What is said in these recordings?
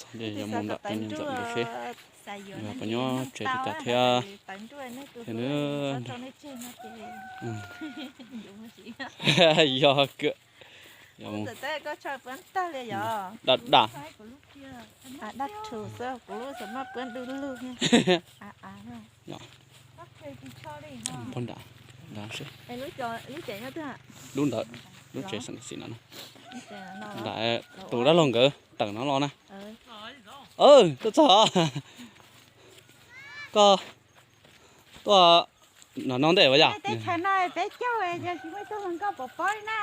Ces yuav mus nram tus niag ntxawm ntawd seb puas nyob tsev li cas thiab. Thiab nws yog kawg, yog mus dam dam. Pog nram, nram seb. Lub ntawd, lub tsev xeem xim no na. Nram tus dab laug nkawd tawm no los na. Tuaj txog. Koj tuaj no no ntej ua yog? Teb chaws no peb caug, yog tsis muaj ib tug hluas nkauj pom pob li na.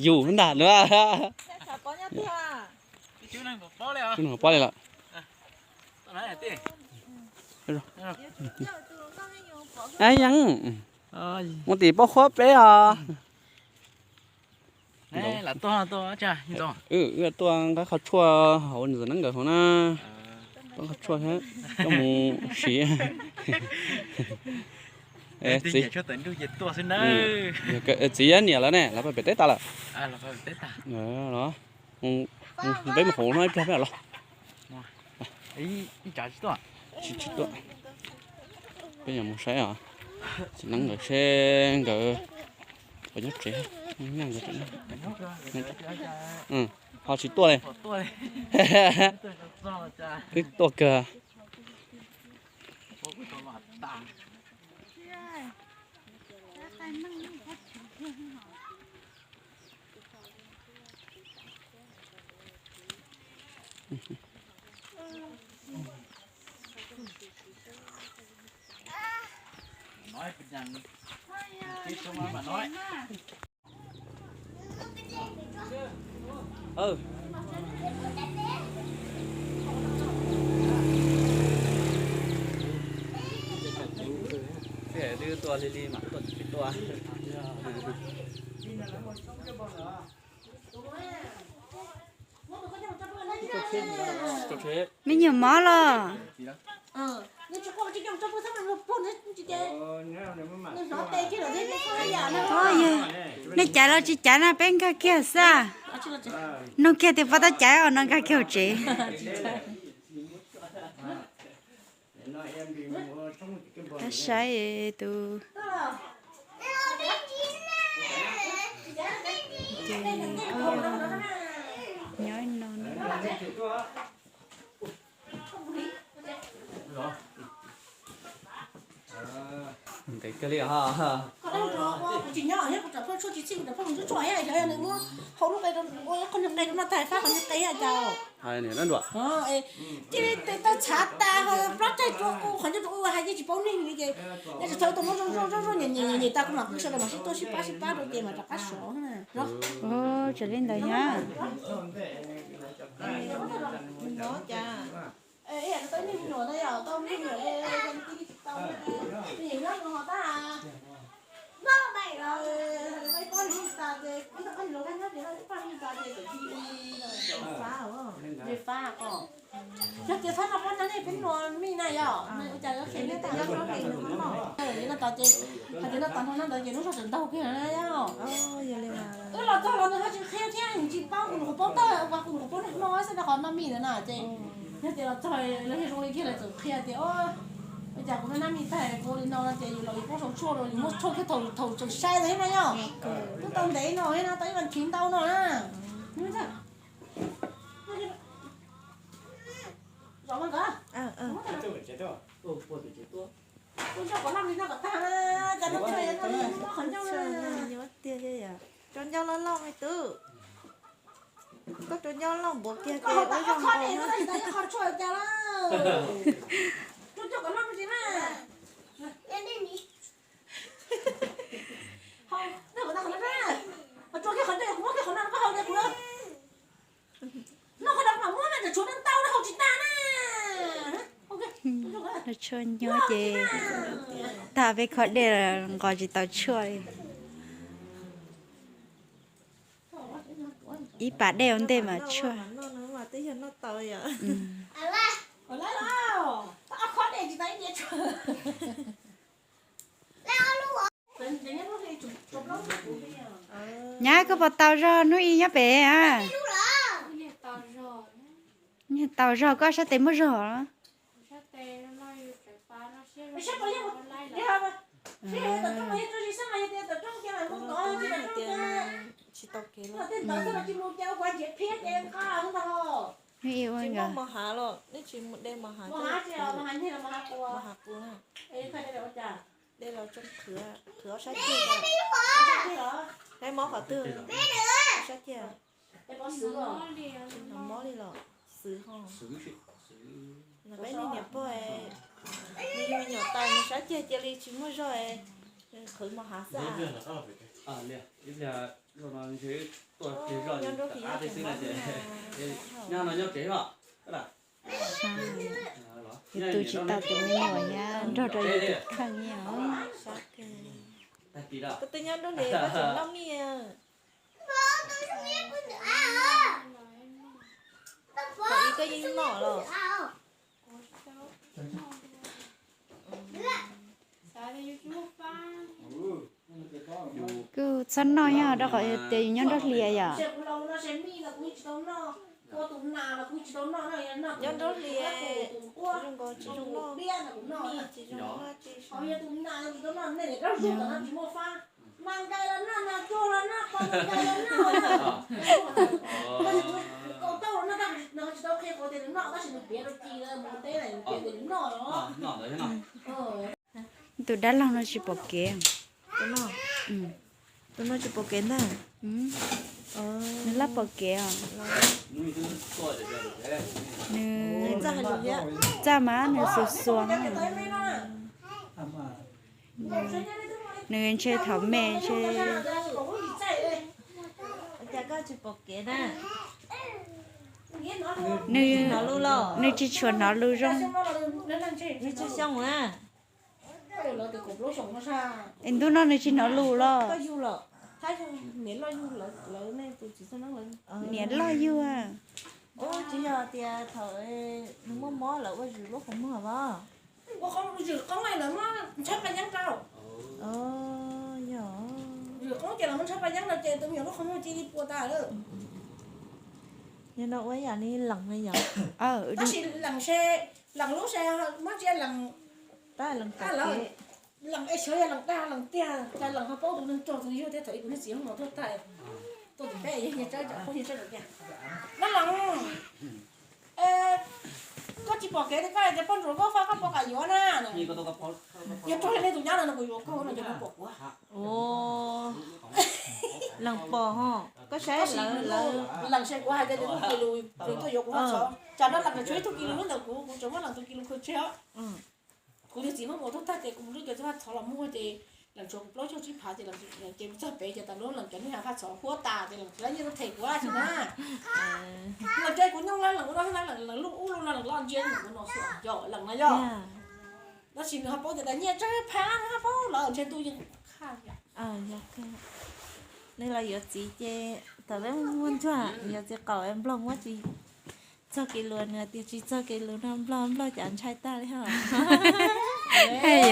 Yus ntag nua. Pob li lawm. Yeeb, mus tim Paj Huab peb os. Wb tuaj nqa qhov tshuaj hauv nws neeb nkawd hauv na. Nqa qhov tshuaj thiab coj mus siv. Txiv, txiv niam lawv ne, lawv pais pem teb tas lawm. Peb mus hauv no ib pliag peb los. Tsis, tsis tuaj. Peb yuav mus saib os, txiv neeb nkawd seb nkawd puas nyob tsev. Ho tsis tuaj li. Twb tuaj kawg. Twb tuaj li li mas tuaj tsis tuaj. Me nyuam mob los? Nej caiv los tsis caiv na, peb nkag kiag xwb. Nug kiag tias puas tau caiv os no nkag kiag hauv tsev. Tab saib tus ces nyob no. Ntev kawg li os. Hais niam dab nruam. Cia li tau txhav tas ho plob tsaig rua u, qhov ncauj rua u hais yeej tsis paub neeg li ces, yog tsis txhob tau muab zoo zoo zoo zoo nyiam nyiam nyiam tas kuv mam qw sawv daws mam sib tuaj sib pab sib pab rau ces mam rov qab sov na. Tseem li ntawd nyab. Yog tias txhob noj pob nag nej peb nua mij na yog, ua cas yuav qhia nej tej nyob nyob li no ces, hais tias noj tas noj nyob ntawd ces lub zog tseem ntaug kiag na yog. Wb los txog los nws ho tsis qhia thiab, nws tsis paub, kuv nyuam qhuav paub tag, kuv nyuam qhuav paub nag hmo xwb rau qhov noj mij ntawd na ces, yog tias los txog lawv yog zoo li kiag lawv txawm qhia tias, ua cas kuv noj nab mij tag kuv ua li no no ces yus los yus paub sau tshuaj rau yus muab tshuaj kiag thaum thaum tseem sai ntawd thiab na yog. Twb tau ntev no thiab na, tau ib vas thiv ntau no na. Zov nkawd. Tus ncauj kom loj li no kom tag, cas no qhov ncauj. Rau ncauj loj loj me tub. Koj rau ncauj loj npuav kiag ces ua zoo nkaus na. Qhov tshuaj cas la. Rau ncauj kom loj me tsis na. Hau, nej kom tag qhov no na. Rau kiag qhov ncauj, kuv muab kiag qhov no rau koj haus kiag kuv. Noj qhov no mam muab na, tshuav ntau ntau na, haus tsis tag na. Noj tshuaj nyob ces tag peb khob dej nqos tsis tau tshuaj li. Ib pas dej ua ntej mas tshuaj. Nyab, koj puas tau zog hnub ib nyob pem a? Tau zog, koj sab tes muaj zog los? Tsis tau kev los. Tsis muaj mos hav los, neb tsis de mos hav, mos hav pus na. De los tsoo qhwv, qhwv ob sab ceg. Saib mob qhov twg? Sab ceg. Tsis hnov mob li los? Xwv ho. Peb niag niam pog, nws yug me nyuam tas nws sab ceg cia li tsis muaj zog, qhwv mos hav xwb. Nyob nruab hlis, nyob no nyob tsev os. Tus tsis tau tus me nyuam thiab nrog rau yus tus kheej os. Koj twb nyob nruab hlis koj tseem noj mij. Koj ib koj yeej noj los. Kuj txhob noj nyob rau qhov tias yus nyob nruab hlis yom. Nyob nruab hlis, zoo nkaus tsis zoo noj, tsis zoo noj. Tus dab laug no tsis pom kev. Tus no tsis pom kev ntag. Nws laj pom kev os. Nws txaj mas nws xuas xuas. Nws ntshe thaum me ntshe. Cas koj tsis pom kev na? Nws, nws tsis tshua hnov lus zoo. Nws tsawg xyoo na? Es ntuj no nws tsis hnov lus los? Niam loj yug. Ub, tsis yog tias thaum nws muaj mob lawv ua zwm lub qhov muag los? Ua qhov zwm qoob lawv muab ntshab paj yeeb rau. Yog. Zwm qoob ces lawv muab ntshab paj yeeb rau ces tus me nyuam lub qhov muag cia li puas tas lawm. Yog no ua yam li lees na yom? Tab sis lees se, lees lub se muab ntsia lees, tab lees, lees es xyov yog lees dag lees tiag, cas lees ho paub tus neeg rog tus yug thiab thaum ub kuv niag txiv hlob mus tuaj tag, tuaj tim peb yog nyias tsawb tsam phob nyias tsawb tiag. Dab lees, koj tsis pom kev tias koj hais tias poj ntsuam koj faj koj pom kam yuav na. Yog raug li nej tus nyab no no kuv yuav koj no ces koj pom kuv. Lees pom ho, koj saib lawv, lees se kuv hais tias nws lub kis lus nws tuaj yuav kuv hab txhov, tsam no lees tshuav ib tug kis lus lub ntawm kuv, kuv tseem muab lees tus kis lus khaws tseg os. Kuv niag txiv muab mus tub tag ces kuv mus lwj kiag txog faj txhov los muag ces lees tshuav kuv plaub caug tsib phav ces lees ces txog pem ces tas lub lees cov niag faj txhov huab tas ces lees tsis lab nyiaj tuaj them kuv tsis na. Lees ces kuv nyooj lab lees ua no lees lub ub lub no lees loj ntsia kuv no xwb yom, lees no yog. Tab sis nws ho paub tias tas nyiaj tsawg phav nws ho paub lawm ntshe ntuj yeej qha. Nws los yuav txiv ces thaum peb muaj ntsuag yuav txiv qaum nplog muab tsis txog kis lus, nws tias tsis txog kis lus no nplog nplog cas ntshai tag li ho.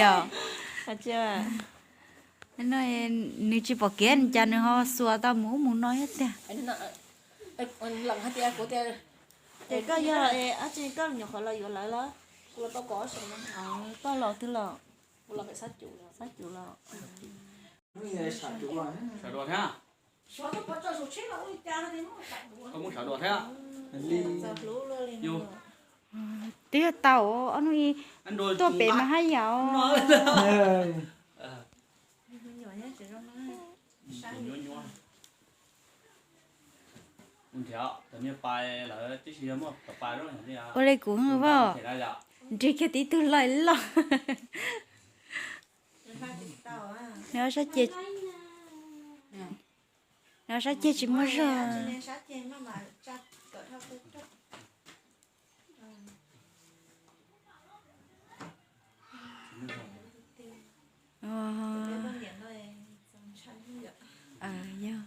Yog. Nws tsis pom kev cas nws ho xuas tau mus ub mus no thiab tiag. Ces koj yog, koj nyuam qhuav los yuav lawv los? Koj los twg los? Sab cum los? Sawv dua thiab. Koj muab sawv dua thiab. Twb yog tau ob hnub ib tuaj pem mas haj yam. Ua li kuv vaj, nrhiav kiag tib tug loj loj. Nws ob sab ceg, nws ob sab ceg tsis muaj zog. Yog.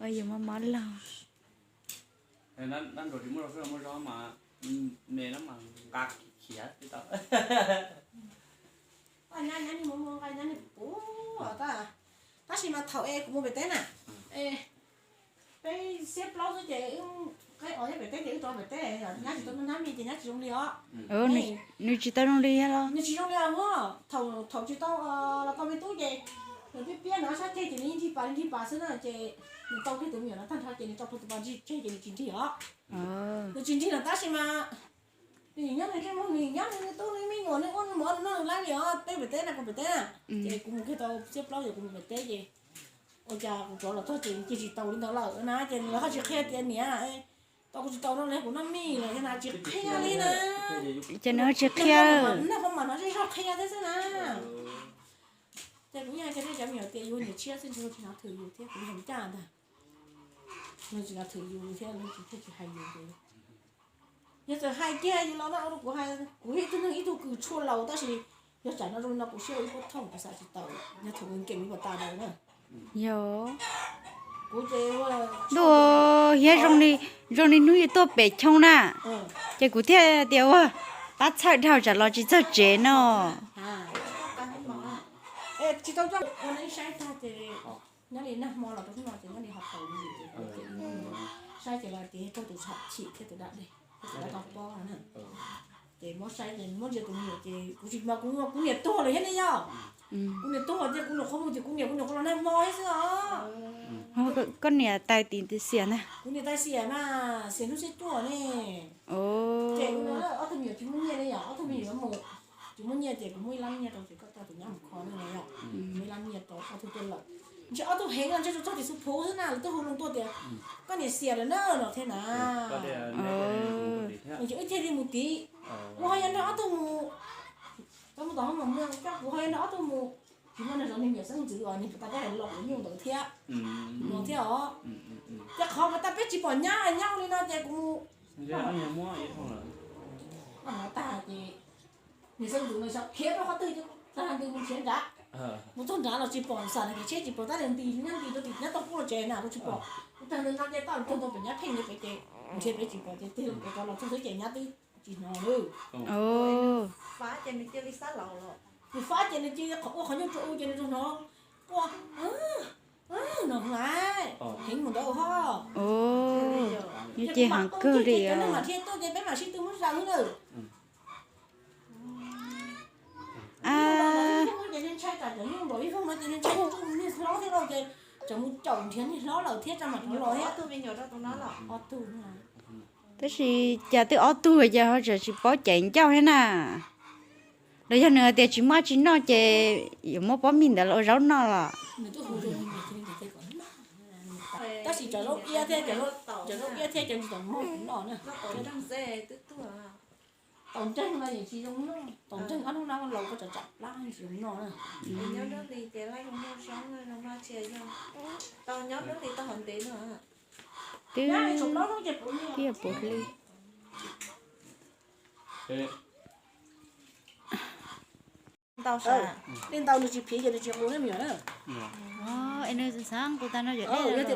Ua yus mob mob laug. Tab sis mas thaum es kuv mus pem teb na, Peb xiab plaub xwb ces wb, qeb os thiab pem teb ces wb rov pem teb, nyab tsis tau noj hnab mis ces nyab tsis zoo li os. Nws tsis tau zoo li los? Nws tsis zoo li os, thaum tsis tau los tau me tub ces nws piab piab no sab ceg ces nws yeej nrig pas nrig pas xwb na ces nws tau kiag tus me nyuam no tag nrho ces nws tso plhuav tus pas nrig tseg ces nws tsis nrig os. Nws tsis nrig los tab sis mas nws nyob nws tej muag, nws nyob nws tub nws me nyuam, nws ua nws mov nws noj nws laib li os, peb pem teb na, kuv pem teb na. Ces kuv mus kiag tau xiab plaub ces kuv mus pem teb ces ua cas kuv rov los txog ces nws cia tsis tau li ntawd lawm na, ces nws ho tsis qhia tias niam, tau kuv tsis tau no li kuv noj mis lawm thiab na, tsis qhia li na. Ces nws ho tsis qhia. Noj mov mas no zej zog qhia thiab xwb na. Ces kuv yeej hais tias nej cov me nyuam tias yus niam tshiab xwb ntshe luag tsis nov thwm yus thiab kuv hais ncaj ntag. Luag tsis nov thwm yus thiab luag tsis thiaj tsis hais yus ces yog txawm hais kiag yus los na, kuv hais kuv ib tug neeg ib tug kws tshuaj laus tab sis yog tsam no zoo li no kuv siab ua ib pob thooj kuv xav tsis tau, yog thaum nkees ib puas tas daws na. Yog. Kuv ces ua ntuj, hiab zoo li, zoo li hnub yus tuaj pem choo na, ces kuv thiaj tias ua pab txhawj dhau tsam los tsis txog tsev no. Tsis tau ua saib tag ces nyob li nag hmo los rau hnub no ces nyob li ho tau li ces saib ces los tias raug tus tsham chim thiab tus da dej thiab tus dab tau pob no na. Ces muab saib ces muab ntsia tus me nyuam ces kuv tsis mas kuv kuv niam tuag lawm thiab ne yog. Kuv niam tuag ces kuv nyuam qhuav mus ces kuv niam kuv nyuam qhuav los nag hmo thiab xwb os. Koj niam tais tim xiam ntag? Kuv niam tais xiam mas xiam hnub xiab cuaj ne. Ces kuv ob tug me nyuam tsis muaj nyiaj li yom, ob tug me nyuam mus tsis muaj nyiaj ces kuv muab ib lab nyiaj rau ces koj coj tus nyab mus kho ne yom. Muab ib lab nyiaj rau ob tug tuaj lawm. Ntshe ob tug heev ntshe tsuas txog tim xu phuv xwb na, lawv twb hu loo tuaj tias koj niam xiam lawm na no thiab na. Ces wb thiaj li mus tid. Kuv ho yuav nrog ob tug mus, koj mus tom hoob mos muag, kuv ho yuav nrog ob tug mus. Tsis muaj neeg zov niag niam xeeb ntxwv os, niag puas tau koj hais los kuv nyuj ntawd thiab no thiab os. Ces qhov uas tau peb tsis pom nyab nyab li no ces kuv mus tag ces niam xeeb ntxwv no xyov khiav rau qhov twg ces tag ntws mus nrhiav nrad. Mus txog nrad los tsis pom, xam kev tsheb tsis pom, tab sis nti nyob nti rau tim nyab toj kub los tsev na kuv tsis pom. Kuv tag ntws no ces toj tuag tau pem nyab pheej li pem ces nrhiav pem tsis pom ces tig loo kev rov los txog xwb ces nyab twb tsis hnov li. Nws fab ces nws cia li ua qhov nyuj rua u ces nws tsuas hnov quaj no lawm, heev mus ntawd ho. Nws ces heev kawg li os. Mam dhia tuaj ces peb mam sib tw muab zaws xwb na. Ib hnub ces ntshai tsam cov nyuj npaum ib hnub no ces ntshai niag hlob thiab lauj ces tseem mus caum nrhiav niag hlob lawm thiab tsa mam rov los thiab. Ob tug me nyuam rau tus no los ob tug. Tab sis cas twb ob tug ces ho tseem tsis paub caiv ncauj thiab na. Los yog nws hais tias tsis muaj dab tsi noj ces yuav muab pob mij ntawd los ua zaub noj los? Tab sis cov zaub iab thiab cov zaub iab thiab cov ntsis tau muab noj na. Tau nreeg no tsis zoo noj, tau nreeg ob hnub no laus koj tsam tsam plab tsis zoo noj na. Nyob dab li ces laib zoo noj soob no mas tsis yog tau nyob dab li tau hov ntev no. Twb tiaj puv hli. Ntau, dej ntau nws tsis phiv ces nws tsis nqus ne me nyuam na. Es nws xav nqus tas no yog tias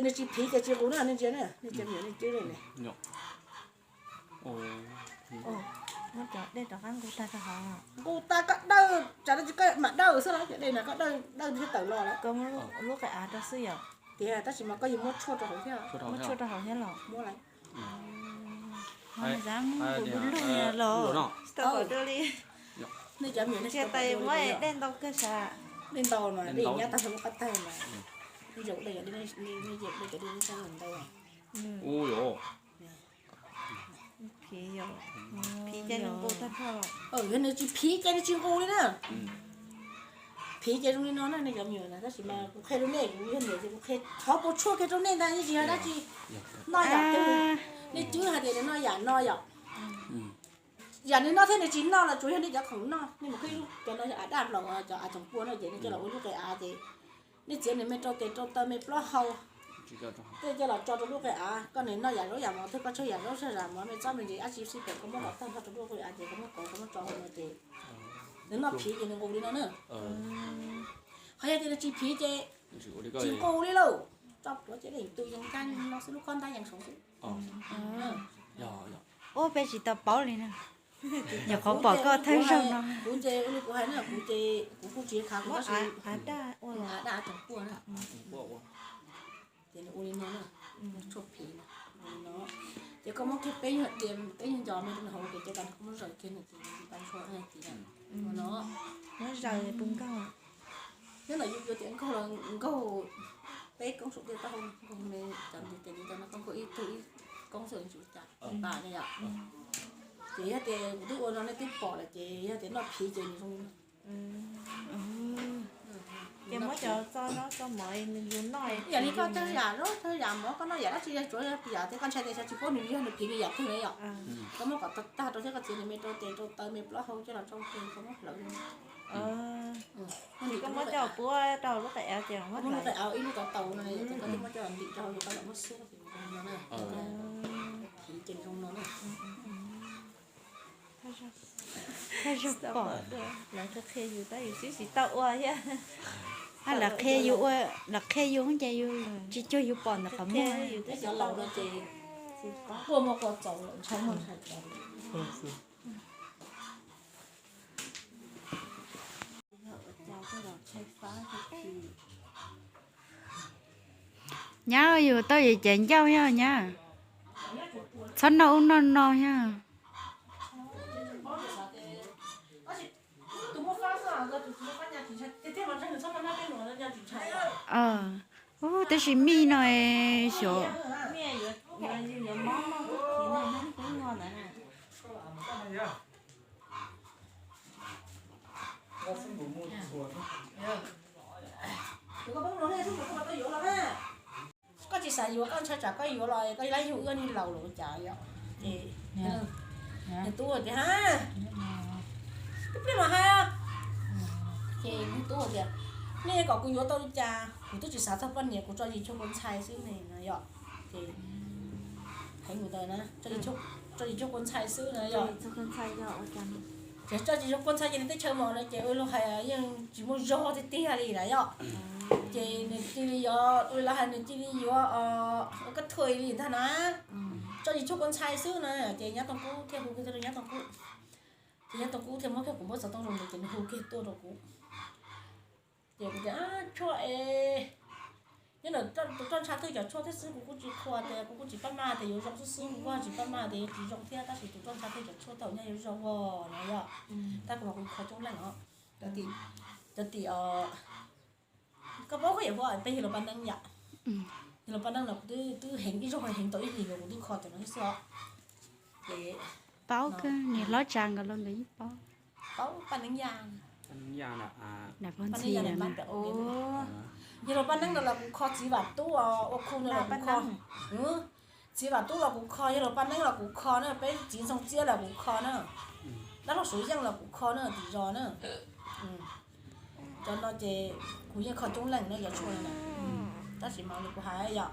nws tsis phiv ces tsis nqus na, nej ntsia na, nej cov me nyuam nej cwb li ne. Muab cov dej rov qab nqus tag rau hauv. Nqus tas koj dawj, tsam no tsis koj mam dawj xwb los cov dej no koj dawj dawj thiab tawm los lawm. Koj muab lub qe av rau xwb yom. Tiag, tab sis mas koj yuav muab tshuaj rau hauv thiab. Muab tshuaj rau hauv thiab los. Muab lawm. Ho nws xav nqus du lug los. Nej cov me nyuam nej ntsia tais muab dej ntau kawg sas. Dej ntau mas dej nyab tag nrho lub qab taig mas. Nej zaum dej, nej zaum dej cov dej nej txaj ntau. Phiv ces nws nqus tag nrho. Yog nws tsis phiv ces nws tsis nqus li na. Phiv ces zoo li no na nej cov me nyuam na, tab sis mas kuv qhia rau nej, kuv yog niam ces kuv qhia qhov puas tshuaj kiag rau nej ntag, yeej tsis yog dab tsi. Noj yam twg, nej cwb hais tias nws noj yam no yom. Yam nws noj thiab nws tsis noj los tsuas yog nej cov khoom noj. Nej mus qhib cov no av daj nplaum, cov av tsoom pua no ces nej coj los ua lub qe av ces nej txiav nws me rau tes rau taw me plaub hau, tej coj los tso rau lub qe av. Koj nws noj yam zaub yam mov thiab koj tshuaj yam zaub tshuaj yam mov me txob me ntsis dab tsi xwb ces koj muab kom tag nrho rau lub qe av ces koj muab kov koj muab tso hauv no ces nws noj phiv ces nws nqus li no na. Qhov yog tias nws tsis phiv ces tsis nqus li lauj. Tso plhuav ces leej twg yeej kab no xwb, lub khob ntab yeej saud xwb. Ub, peb tsis tau paub li na. Nyuam qhuav pom koj thawj zaug no. Kuv ces ua li kuv hais na, kuv ces kuv kuj tsis khav kuv tab sis av daj tsoom pua na. Ces nws ua li no na, tshuaj phiv na, ua li no. Ces koj muab kiag peb nyuag diav peb nyuag ncos me rau nws haus ces cia tas koj muab zaws kiag nws ces nws tsis tau ntshua hais tias ua no. Muab zaws puas nkaug? Nyob ntawm yus yuav tias nkaug los nkaug peb koob saum tej taub hau, nkaug me cov ntiv tes li cov no koj nkaug ib tug ib koob xwb tsis ua cas, tas li yom. Ces yog tias kuv twb ua no nej twb pom lawm ces yog tias noj phiv ces nws zoo li no. Ces muab cov txo no txo mov yus noj. Yam li koj cog yam zaub cog yam mov koj noj yam dab tsi yog tsuav yog yam tias koj ntshai tias xyov tsis paub nws yog nws phiv nws yam twg na yom. Koj muab kom tag rau thiab koj txiav nws me rau tes rau taw me plaub hau coj los tsau pes koj muab hlawv. Ces koj muab coj puab rau lub qe av ces muab hlawv. Ib lub tau tau no ces koj twb muab coj ntim rau hauv ces koj mam muab xub no na. Phiv ces zoo no na. Lawv qhia yus tab yus twb tsis tau ua thiab. Lawv qhia yus ua, lawv qhia yus ces yus tsis cuag yus pom ntawm qhov muag. Cov laus no ces quaj muaj quaj txaus lawm ntshai muaj ntshai txaus. Nyab, yus tau yus cov ncauj yog nyab, txhob noj ub noj no yog. Ub, tab sis mij no xyov. Koj tsis xav yuav, koj ntshai tsam koj yuav los koj laib yug wb niag laus lawm ua cas yom. Ces nws tub tias, ha, twb pliag mas hais. Ces nws tub tias, nej kom kuv yuav tau li cas, kuv twb tsis xav txog poj niam, kuv tso yim tshuaj kua ntxhai xwb ne no yom. Ces heev mus ntawd na, tso yim tshuaj kua ntxhai xwb no yom. Ces tso yim tshuaj kua ntxhai ces nws teb chaws mos no ces ua li hais yeej tsis muaj zog tiag tiag li na yom. Ces nws cia li yuav, ua li hais nws cia li yuav ua kab thuam li ntag na. Tso yim tshuaj kua ntxhai xwb na, ces nyab Tooj Kub thiaj hu kiag tuaj rau nyab Tooj Kub. Ces nyab Tooj Kub thiaj muab kiag kuv npawb xov tooj rau nws ces nws hu kiag tuaj rau kuv. Ces kuv tias, tshuaj es nyob ntawm tus roj ntsha thwj cov tshuaj thiab xwb, kuv kuj tsis qhuas tias, kuv kuj tsis pab maj tias yuav zoo xwb xwb, kuv kuj tsis pab maj tias yuav tsis zoo thiab, tab sis tus roj ntsha thwj cov tshuaj tau nyab yuav zoo os no yom. Tab kuv mas kuv kho coob leej os. Cov tim, koj paub koj yam hu peb yawg laus Paj Neeb yom. Yawg laus Paj Neeb no kuv twb heev ib zaug heev tau ib hlis los kuv twb kho cov no xwb os. Ces paub kawg, niam hlob Tsa nkawd los nkawd yeej paub. Paub Paj Neeb Yaj, Paj Neeb Yaj, yawg laus Paj Neeb no los kuv kho txiv Vam Tub ua khu no los kuv kho. Txiv Vam Tub los kuv kho, yawg laus Paj Neeb los kuv kho na, peb txiv Ntxoog Txiab los kuv kho na, dab laug Suav Yeej los kuv kho na, tim zos na. Cov no ces kuv yeej kho coob leej na cov tshuaj no. Tab sis mas li kuv hais yom,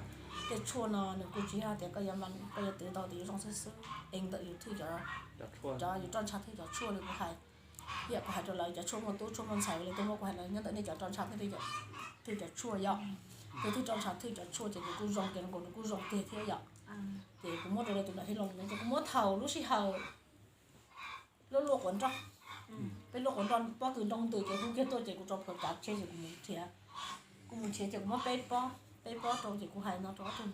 tej tshuaj no nws kuj tsis yog tias koj yuav twv tau tias yuav zoo xwb xwb, es ntawm yus thwj cov, cov yus roj ntsha thwj cov tshuaj li kuv hais. Yam kuv hais rau lawv cov tshuaj muaj tub tshuaj muaj ntxhais li tuaj muab kuv hais lawv nyob ntawm nej cov roj ntsha thwj cov tshuaj yom. Tus thwj roj ntsha thwj cov tshuaj ces nws kuj zoo, ces nkaus nws kuj zoo tiag thiab yom. Ces kuv muab rau lawv tus nram Hib Loos no ces kuv muab thaum lub sij hawm lub luaj quav nroj, peb luaj quav nroj pob kws nroo ntws ces hu kiag tuaj ces kuv tso plhuav tsav tseg ces kuv mus nrhiav. Kuv mus nrhiav ces kuv muab peb pob, peb pob rau ces kuv hais no rau ob tug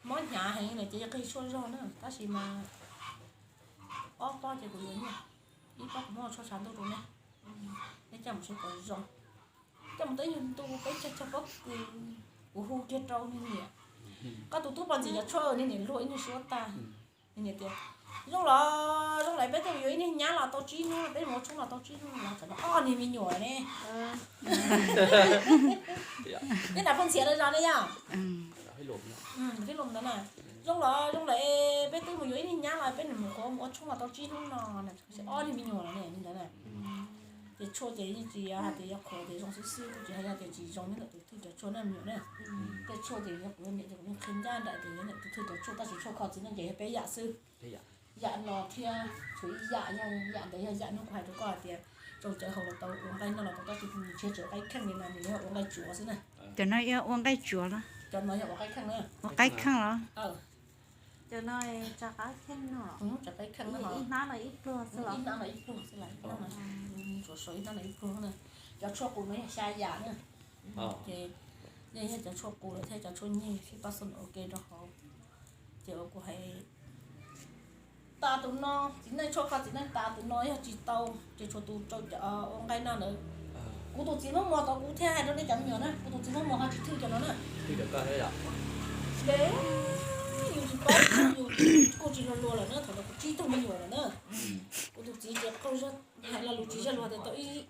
mob hnyav heev no ces yog qhib tshuaj zog na, tab sis mas ob pob ces kuv yuav nyiaj, ib pob kuv muab tshuaj tshav ntuj rau nej, nej coj mus saib kom zoo. Coj mus tau ib nyuag ntu peb cog cog pob kws, kuv hu kiag rau niag niam, koj tus tub poj ntxim cov tshuaj niag niam luag ib nyuag suab tag. Niag niam tias, zoo los zoo lawm, peb twb mus yuav ib niag nyab los tau tsib hnub, peb mus ua tshoob los tau tsib hnub los tseem ob niag me nyuam ne. Neb nram Phooj Ntxhiav lawv zos ne yom. Tij Lum ntawd na, zoo los zoo lawm, peb twb mus yuav ib niag nyab los peb mus qhuav mus ua tshoob los tau tsib hnub no, ob niag me nyuam los ne li ntawd na. Ces tshuaj ces yeej tsis yog hais tias yog qhuav tias zoo xwb xwb, kuj tsis hais yog tias tsis zoo nyob ntawm tus thwj cov tshuaj na me nyuam na. Tej tshuaj ces yog kuv niam ces kuv yeej qhia ncaj nraim tias yog ntawm tus thwj cov tshuaj, tab sis tshuaj kho txiv neej ces yog peb yam xwb. Yam no thiab tshuav ib yam, yog yam ntawd yog yam no kuv hais rau koj hais tias tsoom cawv haus los tau, ua nqaij noj los tau, tab sis nws tsis yog tsuav qaib kheej li no, nws yog ua nqaij tsuav xwb na. Cov no yog ua nqaij tsuav los? Cov no yog ua qaib kheej na. Ua qaib kheej los? Cov no tso qaib kheej no. Tso qaib kheej no, ib hnab no ib pluag xwb los? Ib hnab no ib pluag xwb los, ib hnab no, tsuav sau ib hnab no ib pluag na. Cov tshuaj qus no yog xya yam na. Ces Nej yog cov tshuaj qus lawm thiab cov tshuaj nyeg sib pab xo ok rau hauv. Ces uas kuv hais tas tus no, txiv neej tshuaj kho txiv neej tas tus no yog tsis tau, ces tshuav tus rau cov ua nqaij no ntawd. Kuv tus txiv Hmoob Muas tod kuv thiaj hais rau nej cov me nyuam na, kuv tus txiv Hmoob Muas ho tsis thwj cov no na. Ces yus tsis paub, yus kuj tsis luag luag lawm na, thaum ntawd kuv tsib tug me nyuam lawm na. Kuv tus txiv ces qaug zog, hais lo lus tsis yog luag tias tau ib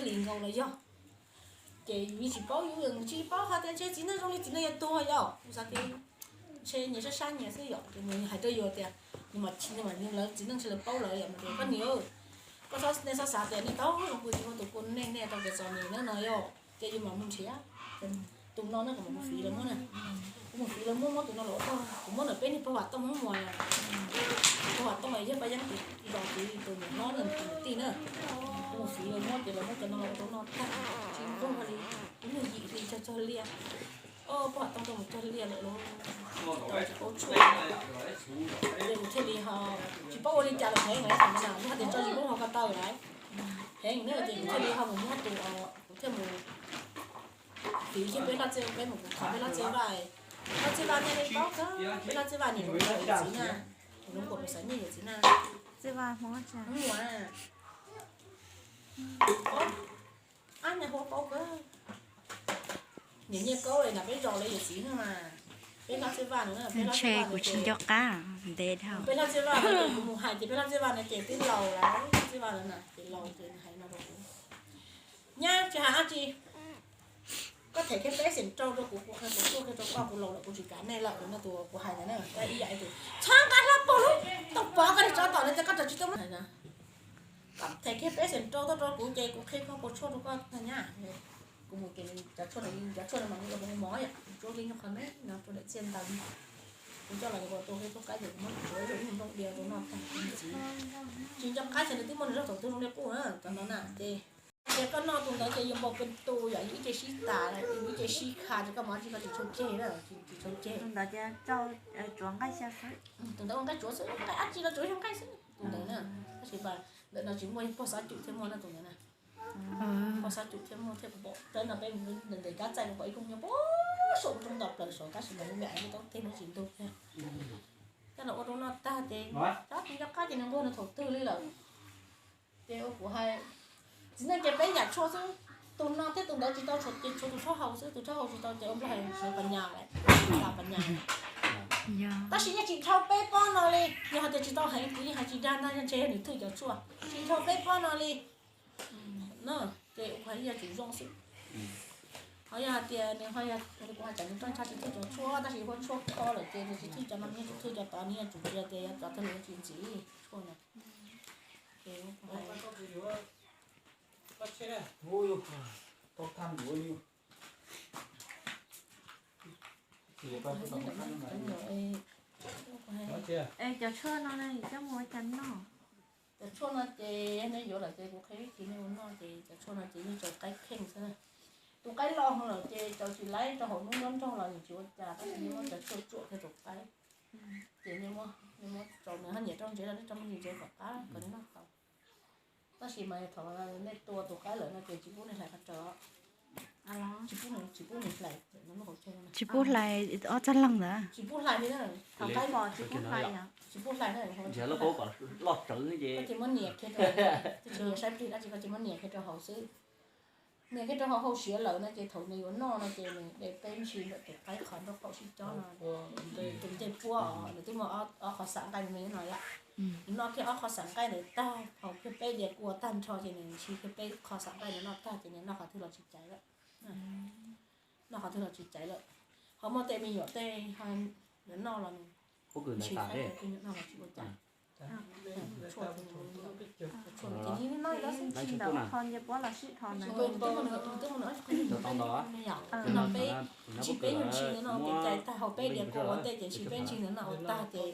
hlis nkaus los yog. Ces yus tsis paub, yus tsis paub hais tias ntshe txiv neej zoo li txiv neej yuav tuag yom, yus xav tias ntshe nyias sab sab nyias xwb yom, ces nws hais rau yus tias, nws mas, nws mas lawv txiv neej ntshe lawv paub lawm yom, mas tias koj niam, koj txhob, nej txhob xav tias nej tau zoo kuv tsis muaj tus kuj nej, nej tau kev txom nyem na no yom, ces yus mam mus nrhiav. Tus no na kuv mam mus fiv lawv muab na, kuv mus fiv lawv muab, muab tus no los ua tag, kuv muab ntawm peb niag pog Vam Tooj Hmoob Muas, pog Vam Tooj yog Paj Yeeb tus, tus niam hlob na, tus niam tij na. Kuv mus fiv lawv muab ces lawv muab cov no los ua rau noj tag, tsis nquag li, kuv niag yim hli cog cog liaj. Pog Vam Tooj tau mus cog liaj lawm lauj, tsis tau tsis paub tshuaj. Ces kuv thiaj li ho tsis paub ua li cas lawm, heev lawm, thaum no na kuv hais tias tso zis nplooj hauv ko taw lawm, heev na, ces kuv thiaj li ho mus muab tus, kuv thiaj mus fiv kiag peb hlob Txij, peb mus kuv thov peb hlob Txij Vaj. Hlob Txij Vaj nej li paub kawg, peb hlob Txij Vaj niam zoo kuam yawm txiv na, zoo kuam kuv xav nyiaj yawm txiv na. Txij Vaj Hmoob Muas. Ab, nyias hu paub kawg. Niam Nyiaj Kaub na peb zaum li yawm txiv no mas, peb hlob Txij Vaj no, peb hlob Txij Vaj no ces, ntev dhau, peb hlob Txij Vaj no ces kuv mus hais ces peb hlob Txij Vaj no ces twb laus lawm, Txij Vaj no na ces laus ces nws hais no rau kuv, nyab tsis hais dab tsi, koj them kiag peb xees rau rau kuv, kuv qhia kuv tuaj kiag rau koj, kuv laus lawm kuv tsis kam nej lawm no, tus kuv hais ntawd na, ib yam tus txhob nqa hlo puag lub tooj pov koj niag tsov tom no ces koj tsis tuaj muab hais na. Koj them kiag peb xees rau tuaj rau kuv ces kuv qhia koj puas tshuaj rau koj nyab. Kuv mus ces cov tshuaj, cov tshuaj no mas kuv mov yom, tsuab li nyuag qhov me no rau daim txiaj ntawd. Kuv coj los kuv tua kiag tuaj qab ces kuv muab tsuav ib nplooj diav rau noj tag kuv txiv. Tsis nco qab ces nws twb muaj nws zog thaum twg zoo li qub na cov no na ces, ces koj noj tus ntawd ces yus npau pes tus yom, yus ib ce sib tas, yus ib ce sib kha ces koj mov tsis, koj tsis tshau ceg na, tsis tshau ceg. Tus ntawd ces tsuav nqaij xwb, tus ntawd ua nqaij tsuav xwb, nqaij dab tsi los tsuav yog nqaij xwb tus ntawd na. Tab sis mas ntawm no tsis muaj, yog pog Xab Cum thiaj muaj na tus ntawd na. Pog Xab Cum thiaj muaj thiaj pom, peb no peb ntawm ntawm kab txaij pom ib koog nyob puag saum roob ntoo plaws saud tab sis mas lub me aiv tau teg muab tsis ntug thiab. Coj los ua rau noj tag ces tab sis nco qab ces nws nquag nws thaum twg li lawm. Ces ua kuv hais, txiv neej ces peb yam tshuaj xwb, tus no thiab tus ntawd tsis tau tshuaj ces tshuav tus tshuaj haus xwb, tus tshuaj haus tsis tau ces ua nplog hais siav pas nyas lawm, tas pas nyas. Tab sis yeej tsis dhau peb pob no li, yog hais tias tsis tau heev kuv yeej hais tsis dag ntag, ntshe yog nws thwj cov tshuaj, tsis dhau peb pob no li. No ces kuv hais yog tsum zoo xwb. Ho yog hais tias nws ho yog kuv hais tsam nws roj ntsha tsis thwj cov tshuaj tab sis ua tshuaj kho lawm ces nws tsis thwj cov no, nws yeej tsum thwj cov tod, nws yeej tsum tsis tias yog cov twg los tsis ntxiv tshuaj no. Ces kuv hais Es cov tshuaj no ne coj mus ua cas noj? Cov tshuaj no ces yog nej yuav lawm ces kuv qhia vib tis nej ua noj ces cov tshuaj no ces yeej tsuas qaib kheej xwb. Tus qaib loj lawm ces tsuas tsis laib rau hauv lub nrob nrog los nws tsis ua cas, tab sis nej muab cov tshuaj tsuam kiag tus qaib. Ces nej muab, nej muab tso nws ho nyiam rau ntsev los nej tso me ntsis ntsev kom qab kom nws noj tau. Tab sis mas thaum nej tua tus qaib lawm no ces tsis pub nej hlais qhov rawv. Tsis pub nws, tsis pub nws hlais lub hauv chaw no. Tsis pub hlais ob txoj leeg ntawd. Tsis pub hlais li na. Thaum qaib mos tsis pub hlais. Tsis pub hlais na. Koj ces muab nias kiag rau, twb tsis yog saib plig dab tsi, koj ces muab nias kiag rau hauv xwb. Nias kiag rau hauv hauv siav lawm no ces thaum nws yuav noj no ces nws de peb ntsis ntawm tus qaib qhov nraub qaum sib cob no, tus ncej puab os, nws twb muaj ob qho xam nqaij me me no yom. Nws noj kiag ob qho xam nqaij ntawd tag, haus kiag peb diav kua tag nrho ces nws ntshis kiag peb qho xam nqaij ntawd noj tag ces nws noj qhov twg los tsis caiv lawm. Noj qhov twg los tsis caiv lawm. Ho muaj tej me nyuam tej nws noj los nws ntshis, me nyuam noj los tsis ua cas. Tshuaj ces nws noj ntawd xwb, tsis ntawm qho ncej puab los sib thov ntawd. Noj peb, ntshis peb nyuag ntshis ntawd no ces caiv tag, haus peb diav kua ua ntej ces ntshis peb ntshis ntawd no ua tag ces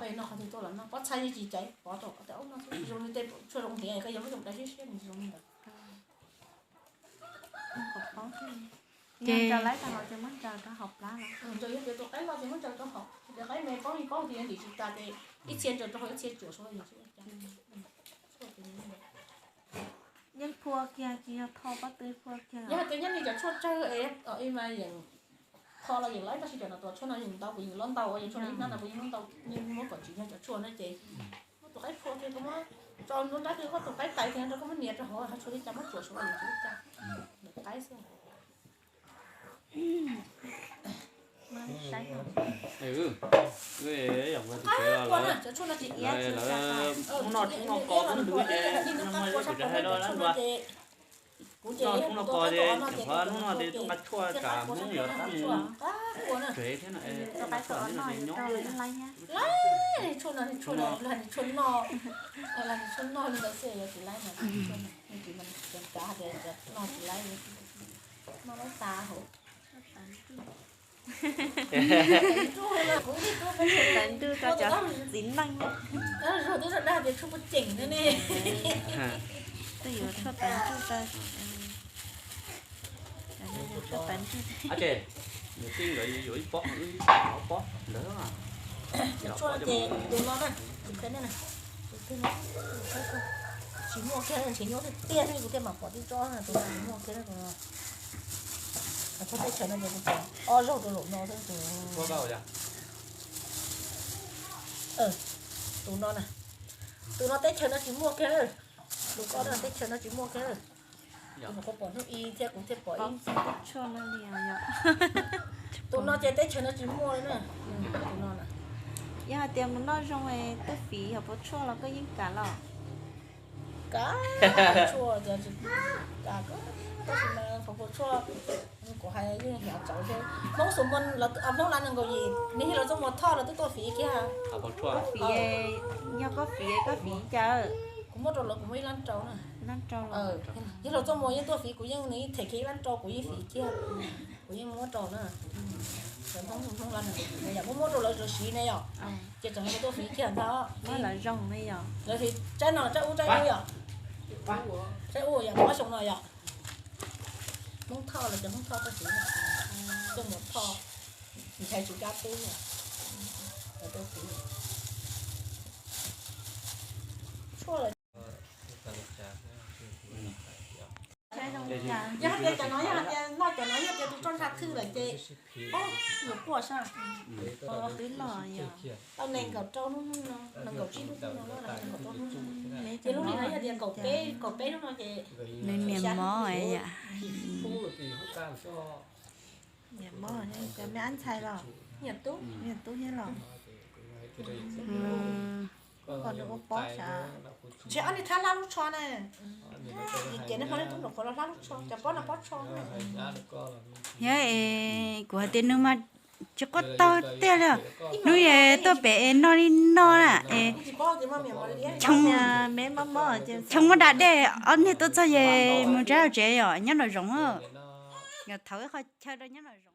peb noj qhov twg tuaj los noj, pob txha yeej tsis caiv, pov rau tej aub noj xwb, zoo li tej tshuaj zoo heev, koj yog muab coj mus dai siab siab nws zoo li ntawd. Ces yog tias tus qaib loj ces muab ntsaws rau hauv, tias qaib me paub li paub tias ntim tsis tas ces ib txhia ntsaws rau hauv ib txhia tsuam saud. Yeej phua Kiag tsis yog tho pob tw phua kiag. Yog hais tias nyob li cov tshuaj tsawg es mas yeej tho los yeej laib, tab sis cov no tus tshuaj no yeej ntau, kuv yeej lob ntau, yog tshuaj no ib hnab no kuv yeej lob ntau, yeej muab kom tsis yog cov tshuaj no ces muab tus qaib phua kiag, koj muab tso nruab nrab kiag, koj tus qaib tais kiag rau, koj muab nias rau hauv, ho tshuav li cas muab tsuam saud los yeej tsis ua cas, ntawm qaib xwb. Saib, cov tshuaj no ces iab, lawv muab noj tshoob noj kos muab nws ces no mas kuv tsis hais rau dab ntxuag. Noj tshoob noj kos ces tseem qhov hnub no ces tuaj nqa tshuaj tsam Hmoob yuav qab mus tsev thiab no, tshuaj no ces nyob. Laib, tshuaj no, tshuaj no, tshuaj no, tshuaj no li ntawd xwb, yuav tsis laib no, tsis mas cov kav hais tias no tsis laib, no laib tas hauv. Tawv ntuj rau cov txiv neej. Zog twb dag tias tshuaj puas ceem ne. Twb yuav tshuaj tawv ntuj tau. Tshuaj tawv ntuj. Nws tij nkawd yuav ib pob, wb ob pob ntawd. Tshuaj ces tus no na, tus qhia nej na, tus qhia no tsis muaj kiag, nrhiav nyuaj tiag tiag xwb kuv thiaj mam pom tib tsob na, tus no tsis muaj kiag na, tus no. Tshuaj teb chaws no ces kuv pom ob zaug rau zaum no xwb tus. Tus no na, tus no teb chaws no tsis muaj kiag na, tus ko no teb chaws no tsis muaj kiag na. Kuv nyuam qhuav pom hnub i thiab kuv thiaj pom ib. Tus no ces teb chaws no tsis muaj li na. Tus no na. Yog hais tias mus noj zoo es twb fiv hauv paus tshuaj los koj yeej kam los? Kam, tshuaj tias tsis kam, tab sis mas hauv paus tshuaj kuv hais yeej hnyav txawv thiab. Hmoob xus muag, Hmoob lab nees nkaum yim, nws yog lawv tuaj muag thoj lawv twb tuaj fiv kiag. Fiv, yog koj fiv koj fiv cas? Kuv muab rau lawv, kuv muab ib lab rau na. Lab rau los. Yog lawv tuaj muag yeej tuaj fiv, kuv yeej, nws yeej them kiag ib lab rau kuv yeej fiv kiag. Kuv yeej muab rau na. Hmoob, Hmoob lab nees nkaum yim yam muab muab rau lawv siv ne yom. Ces tseem tuaj fiv kiag ntag. Muab lawv zoo ne yom. Lawv fiv tsaib no tsaib ub tsaib ub yom. Tsaib ub yom, muab xyoo no yom. Hmoob thoj los cov Hmoob thoj tuaj fiv, tuaj muag thoj, ntshai tsis kab tub, tuaj fiv. Tshuaj los yog hais tias cov no yog hais tias noj cov no yog tias tus tso ntsha thwj lawm ces yuav quaj sab. Twb los yog tau nees nkaum rau hnub no, nees nkaum tsib hnub no, nees nkaum rau hnub no. Ces lub li no yog tias kaum peb, kaum peb hnub no ces nws niam mob yom. Niam mob ne, cov me ab ntxhais los? Niam tub. Niam tub thiab los? Kom nws ua pob sav. Ntshe ob niag thab hlab lub tsho na. Vim ces nej ho nej tub nraum qhuav los hlab lub tsho, cov pob no pob tsho na. Thiab es kuv hais tias nws mas tsis quaj taug tiag li. Hnub es tuaj pem es noj li no na es, tshee muab da dej ob niag tuaj txog es mus nrab tsev yom, nyob nraum zoov. Yog thauv ib qho chaw rau nyob nraum zoov.